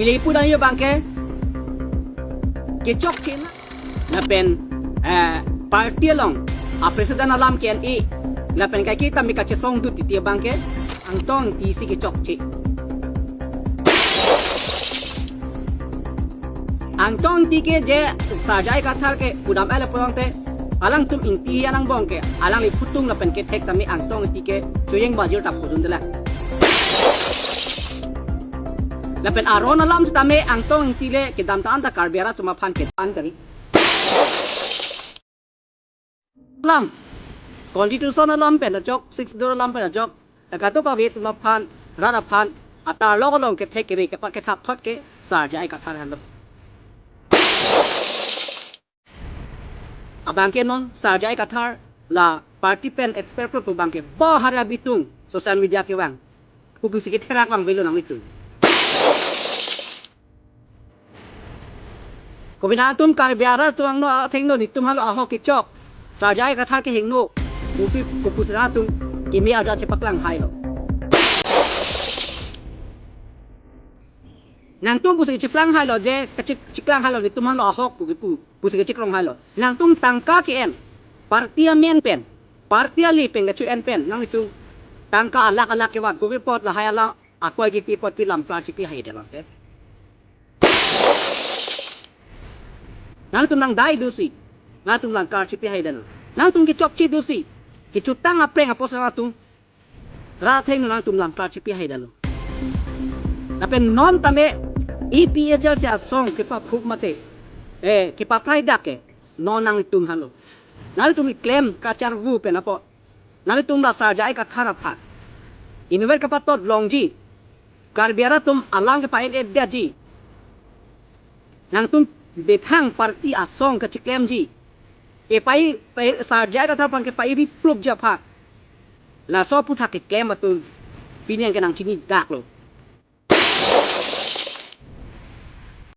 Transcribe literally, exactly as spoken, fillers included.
Ili pudam yo abangke kechokche na. Lapen eh, party along a president alam ke-en-e, lapen kaike tame kachesongdut titi abangke Angtong Ingti si kechokche. Angtong Ingti ke je Sar J I Kathar ke pudam-et lapu-an te, alangtum Ingti angbong ke alangli phutung lapen kethek tame Angtong Ingti ke choyeng bajir ta pudun dela. Lapen aron alam sitame Angtong Ingti le kedamtang ta Karbi arat atum aphan ketan kari. Alam, constitution alam pen ajok, Sixth Schedule alam pen ajok, la kadokave atum aphan, rat aphan atarlok along kethek kere kepa kethap thot ke Sar J I Kathar henlo. Abangke non Sar J I Kathar la party pen expert pro abangke bahari abitung social media kevang. Kopusi ketherak vangvelo nanglitum? Kopi nangtum Karbi arat atum angno athengno, netum henlo ahok kechok, Sar J I Kathar kehingno, kopi kopusi nangtum kimi aja chepaklang hailo? Nangtum pusi chepaklang hailo je, kachik chiklang hailo, netum henlo ahok pu kipu pusi kachiklang hailo. Nangtum tangka ke-en, party amen pen, party ali pen kacho-en pen, nanglitum tangka alakh alakh kevan, kopi apot lahai alam akoi kipi apot pi lam klar chipi haidetlo te? Nangtum nangdai dosi, nangtum lam klar chipi haidetlo. Nangtum kechokche dosi, kechotang apreng apotsi nangtum rat athengno nangtum lam klar chipi haidetlo. Lapen non tame A P H L C asong kepaphup mate, eh, kepaprai dak ke non nanglitum henlo. Nanglitum keklem kacharvu pen apot, nanglitum la Sar J I Kathar aphan inutvet kapatot longji, Karbi arat atum alam kepa-en-edetji, nangtum methang party asong kachiklemji, kepai, pai, Sar J I Kathar aphan kepai-ri prupji aphan, laso aphuthak keklem atum pini an ke nangchini daklo.